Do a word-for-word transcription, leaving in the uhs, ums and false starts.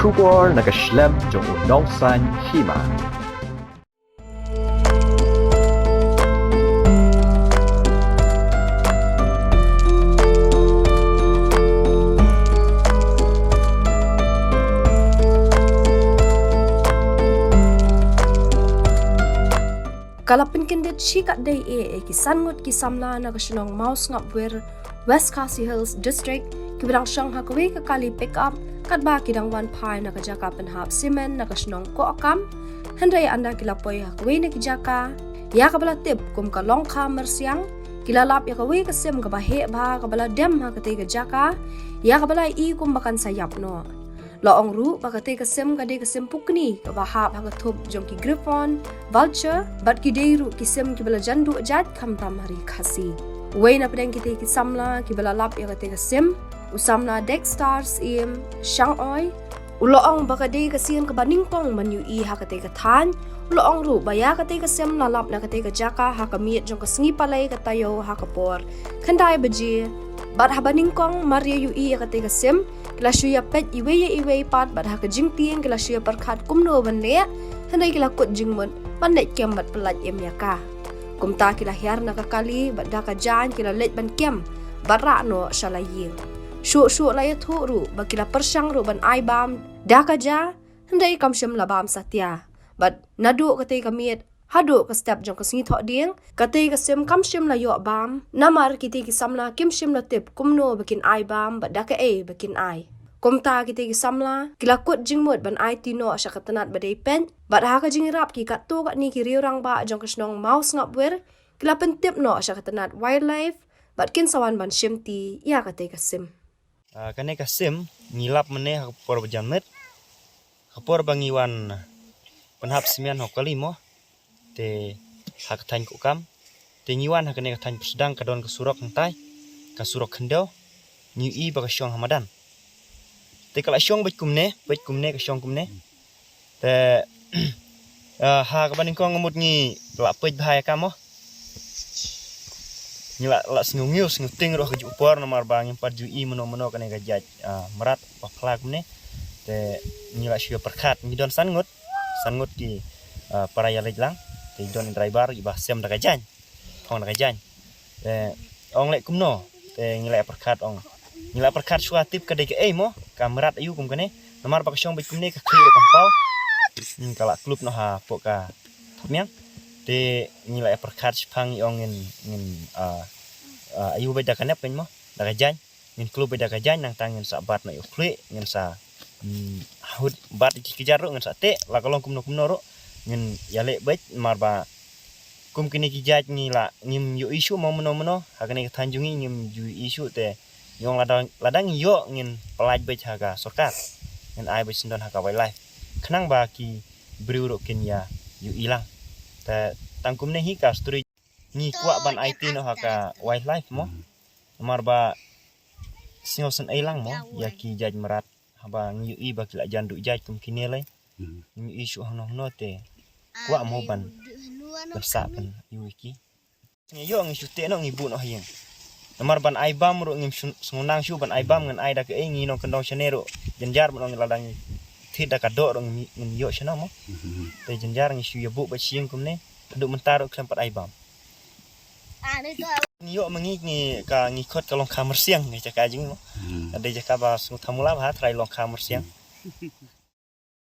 Khubor na ka shlem jong u nongsan hima. Ka la pynkyndit shi katdei eh, eh, ki san ngut ki samla na ka shnong Mawsngapwir, West Khasi Hills District, kiba dang shong ha kawei ka kali pickup, katba ki dang wan phai na ka jaka pynhap simen na ka shnong Kohkam. Hynrei ynda ki la poi ha kawei na ki jaka, ïa kaba la tip kum ka Longkha Myrsiang, ki la lap ïa kawei ka sim kaba heh bha kaba la dem ha katei ka jaka, ïa kaba la i kum ba kan sa ïap noh. La ong ruh ba katei ka sim ka dei ka sim pukni kaba hap ha ka thup jong ki griffon, vulture, bad ki dei ruh ki sim kiba la jan duh jait khamtam ha ri Khasi. Uwei na pdeng kitei ki samla kiba la lap ïa katei ka sim, u samla Dexter Syiem Shangoi, u la ong ba ka dei ka sien kaba nyngkong ban ïohi ha katei ka thaiñ. U la ong ruh ba ïa katei ka sim la lap na katei ka jaka ha ka miet jong ka sngi Palei ka taïew ha ka por khyndai baje. Bad haba nyngkong mar ïa ïohi ïa katei ka sim, ki la shu ïa peit iwei ïa iwei pat, bad ha ka jingtieng ki la shu ïa pyrkhat kumno ban leh, hynrei ki la kut jingmut ban leit kem bad pyllait im ïa ka. Kumta ki la hiar na ka kali, bad da ka jaiñ ki la leit ban kem, bad rah noh sha la ïing. Shuh shuh la ïathuh ruh ba ki la pyrshang ruh ban ai bam da ka ja, hynrei kam shym la bam satia. Bad naduh katei ka miet haduh ka step jong ka sngi Thohdieng, katei ka sim kam shym la ïoh bam, namar kitei ki samla kim shym la tip kumno ba kin ai bam, bad da kaei ba kin ai. Kumta kitei ki samla ki la kut jingmut ban aiti noh sha ka tnat ba dei peit, bad ha ka jingïarap ki katto katne ki riew rangbah jong ka shnong Mawsngapwir, ki la pyntip noh sha ka tnat wildlife, bad kin sa wan ban shimti ïa katei ka sim. Ah, kane ka sim ngi lap mynne ha ka por ba jan miet, ha ka por ba ngi wan pynhap simen ha u kali mo, te ha ka thaiñ Kohkam, te ngi wan ha kane ka thaiñ Pyrsdang, ka don ka surok hangtai, ka surok khyndew, ngi ïohi ba ka shong ha madan. Te ka la shong beit kumne, beit kumne, ka shong kumne. Te, ah, ha kaba nyngkong ka mut ngi la peit bha ïa ka mo. Ngi la, la sngewngiew sngewtieng ruh ha kajuh ka por, namar ba ngim pat ju ïohi mynno mynno kane ka jait, ah, mrad ba phla kumne. Te ngi la shu ïa pyrkhat, ngi don san ngut, san ngut ki, ah, para ïaleit lang. Te don i driver iba sem da ka jaiñ, phong da ka jaiñ. Te ong leh kumno, te ngi la ïa pyrkhat ong. Ngi la ïa pyrkhat shuwa tip ka dei kaei mo, ka mrad aïu kum kane. Namar ba ka shong beit kumne, ka khlieh ruh kam paw. Hmm, ka la klup noh hapoh ka thapniang. Te ngi la ïa pyrkhat shaphang, ngi ong ngin, ngin, ah, ah, aïu beit da ka nep kein mo, da ka jaiñ. Ngin klup beit da ka jaiñ, nangta ngin sa bat noh ïa u khlieh, ngin sa, hmm, hut bat ïa ki kjat ruh ngin sa teh, la ka long kumno kumno ruh ngin ïaleh beit, namar ba kum kine ki jait ngi la ngim ïohi shuh mo mynno mynno, ha kane ka thaiñ jong ngi ngim ju ïohi shuh, te ngi ong lada, lada ngi ïoh ngin pyllait beit ha ka sorkar, ngin ai beit syndon ha ka wildlife, khnang ba ki briew ruh kin ïa ïohi lang. Te tang kumne hi ka story. Ngi kwah ban aiti noh ha ka wildlife mo. Namar ba sngewsynei lang mo ïa ki jait mrad, haba ngi ïohi ba ki la jan duh jait kum kine lei. Hmm. Ngi ïohi shuh hangno hangno, te kwah mo ban, ban sah ban ïohi ki. Ngi ïoh ngi shu teh noh, ngi buh noh ha ïing. Namar ban ai bam ruh ngim shu-, sngewthuh shuh ban ai bam, ngin ai da kaei, ngi nongkyndong shane ruh jynjar, ban ong lada ngi thied da ka doh ruh ngin, ngin ïoh shano mo. Hmm. Te jynjar ngi shu ïa buh beit sha ïing kumne haduh mynta ruh khlem pat ai bam. Ngi ïoh ma ngi, ngi ka, ngi khot ka Longkha Myrsiang, ngi jaka jong ngi mo. Hmm. Ka dei jaka ba sngewthuh mula ba ha trai Longkha Myrsiang. Hmm.